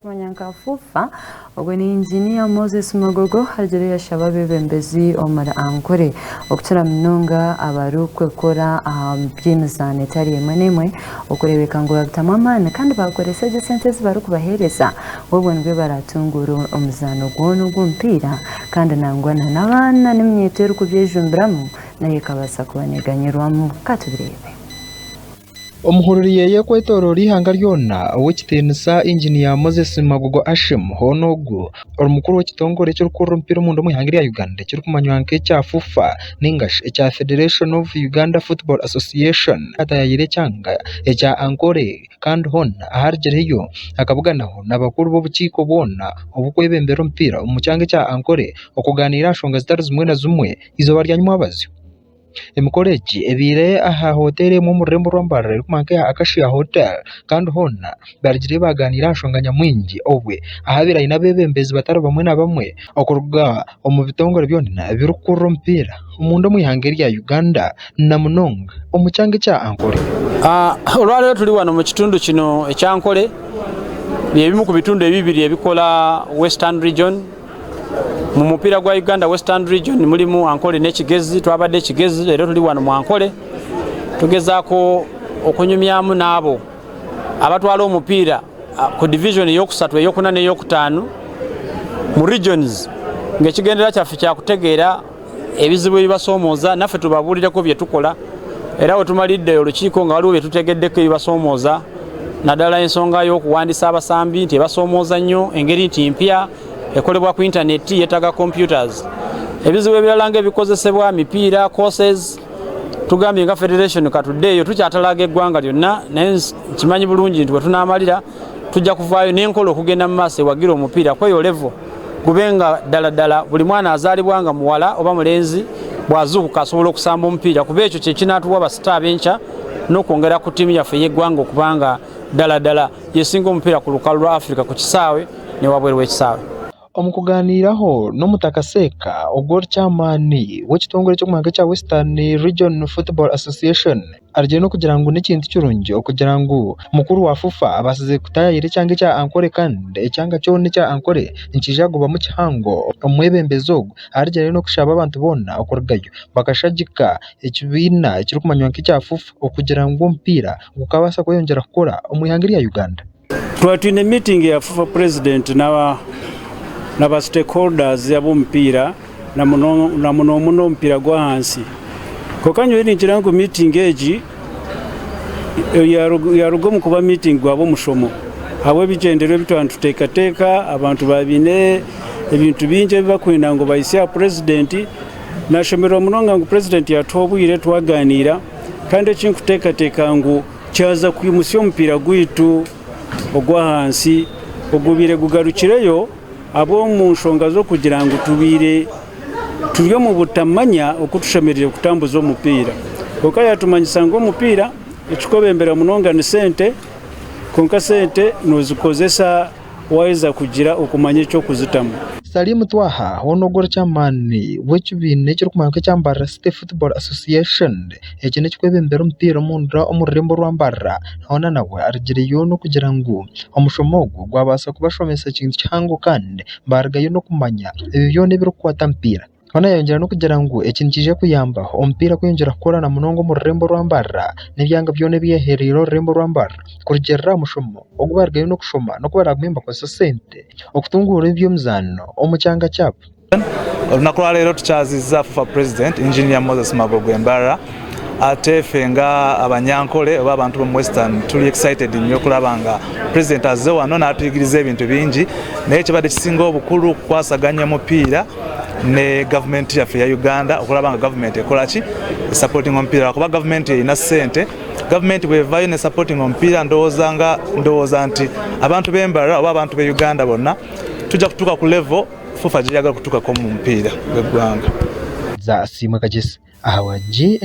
Kumanya nka FUFA, ogwo ni Inginiya Moses Magogo agire yashaba abebembezi omuri Ankole okukira munonga abarikwekora aha by'emizaano etari emwe n'emwe okureebeka ngu babitamu amaani kandi baakoresa gye sente ezi barikubaheereza obwo nibwo baratunguure omuzaano gwona ogw'omupiira kandi nangwa na n'abaana n'eminyeeto erikubyejumbiramu nayo ekabaasa kuba neganyirwamu. Ka tubireebe. Omuhururu ye y'okwetooroora eihanga ryona, Ow'ekitiinisa Inginiya Moses Magogo Ashim hoona ogu ori mukuru w'ekitongore ekirikukurira omupiira omunda omu ihanga erya Uganda ekirikumanywa nk'ekya FUFA ninga shi ekya Federation of Uganda Football Association ataayaayire ekyanga ekya Ankole kandi hoona aharugireyo akabuganaho n'abakuru b'obukiiko bwona oburikwebembera omupiira omu kyanga ekya Ankole okugaaniira aha nshonga zitari zimwe na zimwe eizooba rya nyimwabazyo. Emikoro egi ebaire aha hoteeri emwe omu rurembo orwa Mbarara erikumanywa nka eya Acacia Hotel kandi hoona barugire baaganiira aha nshonga nyamwingi obwe ahabaire haine abeebembezi batari bamwe na bamwe okuruga omu bitongore byona ebirikukurira omupiira omunda omu ihanga erya Uganda na munonga omu kyanga ekya Ankole. Olwaleero turi wano omu kitundu kino ekya Ankole, n'ebimu ku bitundu ebibiri ebikora Western Region. Mu mupiira gwa Uganda Western Region mulimu Ankole ne Kigezi. Twabadde Kigezi leero tuli wano mu Ankole tugezaako okunyumyamu n'abo abatwala omupiira ku division eyokusatu, eyokuna n'eyokutaano mu regions ng'ekigendererwa kyaffe kyakutegeera ebizibu ebibasoomooza naffe tubabuulireko bye tukola era we tumalidde olukiiko nga waliwo bye tutegeddeko ebibasoomooza naddala ensonga y'okuwandiisa abasambi nti ebasoomooza nnyo engeri nti mpya ekolebwa ku intaneti yeetaaga computers ebizibu ebirala ng'ebikozesebwa mipiira courses tugambye nga federation katuddeeyo tukyatalaaga eggwanga lyonna naye nkimanyi bulungi nti bwe tunaamalira tujja kuvaayo n'enkola okugenda mu maaso ewagira omupiira kweyo levo gube nga ddala ddala buli mwana azaalibwa nga muwala oba mulenzi bw'azuukuka asobola okusamba omupiira kuba ekyo kye kinaatuwa basita ab'enkya n'okwongera ku ttiimu yaffe ey'eggwanga okuba nga ddala ddala yesinga omupiira ku lukalu lwa Afrika ku kisaawe ne wabweru w'ekisaawe. Omu kugaaniiraho n'Omutaka Seeka ogwo ori chairman w'ekitongore ekirikumanywa nk'ekya Western Region Football Association arugire n'okugira ngu n'ekintu kirungi okugira ngu mukuru wa FUFA abaasize kutaayaayira ekyanga ekya Ankole kandi ekyanga kyona ekya Ankole nikiija kugubamu kihango. Omwebembezi ogu arugire n'okushaba abantu boona okurugayo bakashagika ekibiina ekirikumanywa nk'ekya FUFA okugira ngu omupiira gukabaasa kweyongyera kukura omu ihanga erya Uganda. Twaba twine meeting ya FUFA president na ba stakeholders ab'omupiira na muno muno omupiira gw'ahansi. Kwonka nyowe ningira ngu meeting egi yaruga omu kuba meeting gwaba omushomo ahabw'ebigyendererwa ebi twaba nituteekateeka abantu baaba baine ebintu bingi ebi barikwenda ngu bahitsye aha president. Nashemererwa munonga ngu president yatuha obwire twaganiira kandi eki nkuteekateeka ngu Kyaza kwimutsya omupiira gwaitu ogw'ahansi ogubaire gugarukireyo ahabw'omu nshonga z'okugira ngu tubaire turi omu butamanya oku tushemereire kutambuza omupiira. Kwonka yaatumanyisa ngu omupiira ekikwebembera munonga ni sente, kwonka sente noozikozesa Waaheza kugira okumanya eky'okuzitamu. Salim Twaha hoona ogwo ori chairman w'ekibiina ekirikumanywa nk'ekya Mbarara City Football Association eki n'ekikwebembera omupiira omunda omu rurembo orwa Mbarara hoona nawe arugireyo n'okugira ngu omushomo ogu gwabaasa kubashomesa ekintu kihango kandi baarugayo n'okumanya ebyo byona ebirikukwata aha mupiira. Hoona yayongyera n'okugira ngu eki nikiija kuyamba omupiira kweyongyera kukura na munonga omu rurembo orwa Mbarara n'ebyanga byona ebyehereire orurembo orwa Mbarara kurugiirira aha mushomo ogu barigayo n'okushoma n'oku baraagume nibakozesa sente okutunguura eby'emizaano omu kyanga kyabo. Olunaku lwaleero tukyaziza FUFA President Engineer Moses Magogo e Mbarara ate ffe nga Abanyankole oba abantu b'omu Western tuli excited nnyo okulaba nga President azze wano n'atuyigiriza ebintu bingi naye ekibadde kisinga obukulu kukwasaganya mupiira ne gavumenti yaffe eya Uganda okulaba nga gavumenti ekola ki esupporting omupiira lwakuba gavumenti erina ssente gavumenti bwevaayo ne supporting omupiira ndowooza nga ndowooza nti abantu b'e Mbarara oba abantu b'e Uganda bonna tujja kutuuka ku level FUFA gyeyagala okutuukako mu mupiira gw'eggwanga. Za Asiimwe Kagyesi ahabwa GNTV.